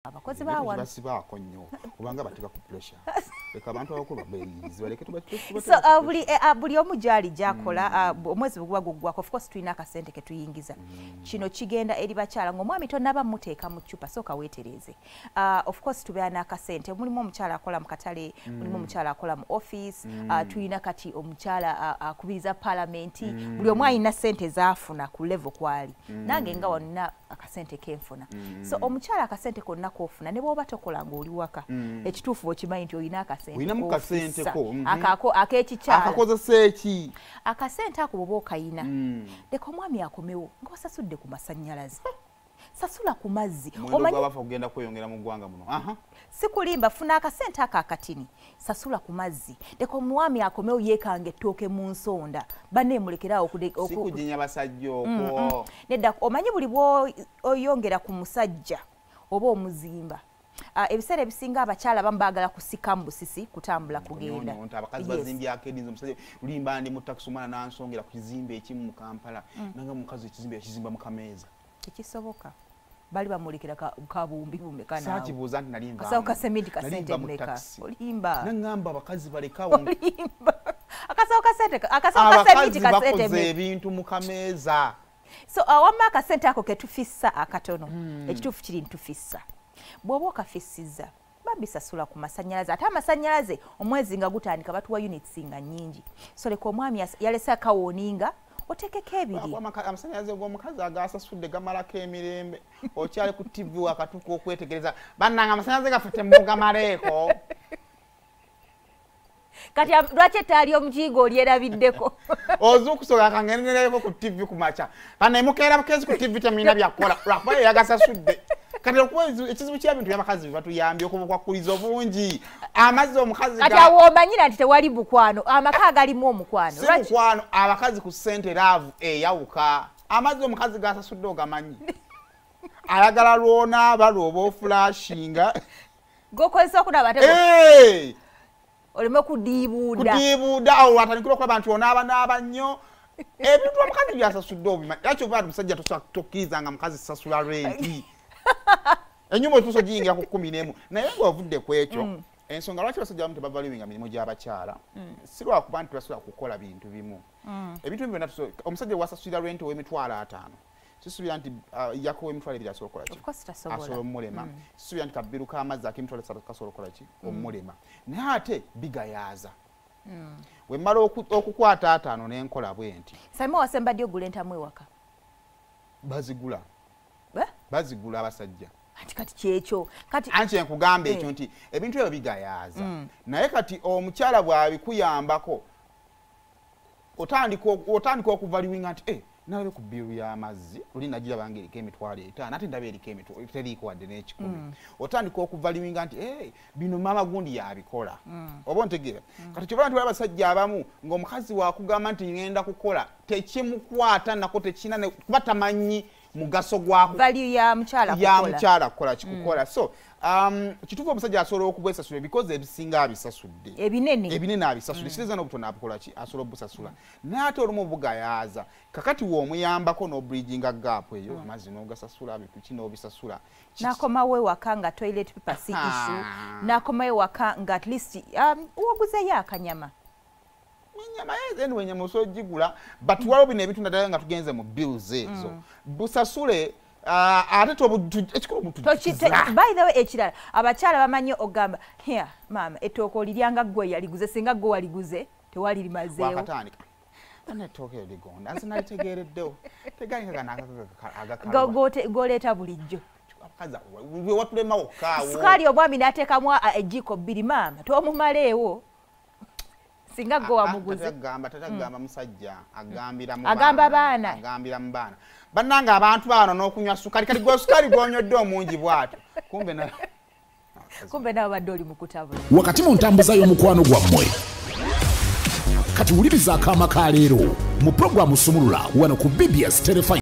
Abakozi ba wano basibaako nnyo kubanga bateeka ku pressure. Leka abantu abakulu babeeyizi baleke. So buli omu gyali gyakola, omwezi bwe guba guggwako, of course tulina akasente ke tuyingiza. Kino kigenda eri bakyala ng'omwami tonnaba muteeka mu ccupa, sooka weetereeze. Of course tubeera n'akasente, mulimu omukyala akola mu katale, mulimu omukyala akola mu office, tulina kati omukyala akubiriza palamenti. Buli omu alina ssente zaafuna ku level kwali. Nange nga wano nina akasente kenfuna. So omukyala akasente konna kofuna, ne bw'oba tokola ng'oli waka, ekituufu okimanyi nti olina akasente. Olinamu kasente ko. Akako ak'ekikyala. Akakozesa eki? Akasente ako bw'oba okayina, leka omwami akomewo nga wasasudde ku masannyalaze, sasula ku mazzi. Omuwendo gw'abafa kugenda kweyongera mu ggwanga muno. Sikulimba, funa akasente ako akatini, sasula ku mazzi, leka omwami akomewo yeekanga ettooke mu nsonda. Banne, mulekerawo. Si kujinya basajja okwo. Nedda, omanyi buli bw'oyongera ku musajja oba omuzimba. Ebiseera ebisinga abakyala abamu baagala kusika mu busisi, kutambula kugenda. Nti abakazi bazimbyako edinza. Omusajja lulimba ndi mu takisi, omwana n'ansongera ku kizimbe ekimu mu Kampala. Nanga mukazi ekizimbe yakizimba mu kameeza. Tekisoboka, bali bamulekera kabumbi bumeka. Saakibuuza nti nali kasawo ka sementi ka nali sente nva mu mmeka? taxi. Olimba. Naŋŋamba abakazi balekawo. Olimba, akasawo ka sente, akasawo ka sementi Abakazi ka sente bakoze mmeka? ebintu mu kameeza. So awamu akasente ako ketufissa akatono, ekituufu kiri ntufissa, bw'oba okafissizza bambisasula ku masannyalaze. Ate amasannyalaze omwezi nga gutandika batuwa units nga nnyingi, so leka omwami yalese akawooninga, otekeko ebiri. Amasannyalaze g'omukazi agasasudde gamalako emirembe. Okyali ku TV wakatuka okwetegereza, bannange amasannyalaze gaffe temugamaleeko. Kati lwaki ettaali omukiiga olyerabiddeko? Ozuukusoga kangendereko ku TV ku makya, banne mukeera bukezi ku TV, temulina byakukola lwakuba ye yagasasudde. Kati okuba ekizibu ky'ebintu by'abakazi batuyambye okubukwakuliza obungi, amazzi omukazi Kati awo omanyira nti tewali mukwano, amaka agalimu omukwano. Si mukwano, abakazi ku ssente love eyawuka. Amazzi omukazi gasasudde ogamanyi, ayagala lwonaaba lwoba ofulashinga. Gokozesa okunaba ate oleme kudiibuuda. Kudiibuuda, awo lwatandikira okulaba nti onaaba naaba nnyo. Ebintu omukazi byasasudde obimanyi, era kyova nti musajja tokkiriza nga mukazi sasula renti, enyumba otuusa ogiyingira ku 11. Naye ng'ovudde ku ekyo, ensonga lwaki abasajja abamu tebavaluinga mirimu gy'abakyala, si lwakuba nti tebasobola kukola bintu bimu. Ebintu bimu byonna omusajja wasasulira renti ow'emitwalo 50, sisuubira nti yako ow'emitwalo 2 asobola okukola ki? Of course tasobola. Asobola omulema. Sisuubira nti kabiru k'amazzi ak'emitwalo 3 kasobola okukola ki? Omulema. Naye ate bigayaaza wemmala okukwata 50 n'enkola bwe nti. Saima, wasemba ddi ogula entamu ewaka? Bazigula. Eh? Bazigula abasajja. Anti kati kyekyo kati. Anti nkugamba ekyo nti ebintu ebyo bigayaaza. Naye kati omukyala bw'abikuyambako, otandika okuvaluinga nti nalabe ku bill y'amazzi luli nagiraba nga eriko emitwalo 50, ate ndaba eriko teriiko wadde n'ekikumi. Otandika okuvaluinga nti bino maama gundi yabikola. Oba ontegeera? Kati kyova nti wali abasajja abamu ng'omukazi wakugamba nti ŋŋenda kukola, tekimukwata nako tekina kuba tamanyi mugaso gwa Value ya mukyala ya kukola. Mukyala kukola kikukola. So kituufu omusajja asobola okubwesasula because ebisinga abisasudde. Ebinene. Ebinene abisasudde, kitegeeza n'obutono abukola ki? Asobola obusasula. Naye ate olumu bugayaaza. Kakati w'omuyambako n'obridginga gap eyo, amazzi n'ogasasula, biki n'obisasula. Nakomawo ewaka nga toilet paper si issue, nakomawo ewaka nga at least woguzeyo akanyama. Enyama, anyway, enyama osobola ogigula, but waliwo bino ebintu naddala nga tugenze mu bills ezo, busasule. Ate ekikulu mutujukiza. By the way, ekirala abakyala bamanyi ogamba, "Here, maama, ettooke oliryanga ggwe yaliguze, singa ggwe waliguze tewali limazeewo." Wakatandika ettooke eryo ligonda, nze nalitegeereddewo tegalinga gano. Goleeta bulijjo. Abakazi watulema wokkaawo. Sukaali omwami n'ateekamu ejjiiko bbiri, maama tomumaleewo, singa gwe wamuguze. Tatagamba, tatagamba musajja, agambira mu Agamba baana. Agambira mu baana. Bannange abantu bano n'okunywa sukali, kati gwe sukali gwonywedde omungi bw'atyo, kumbe na Kumbe nawe badde oli mu kutabula. Wakati mu ntambuza y'omukwano gwammwe, kati wuliriza akaama ka leero mu puroguramu Sumulula wano ku BBS Terefayina.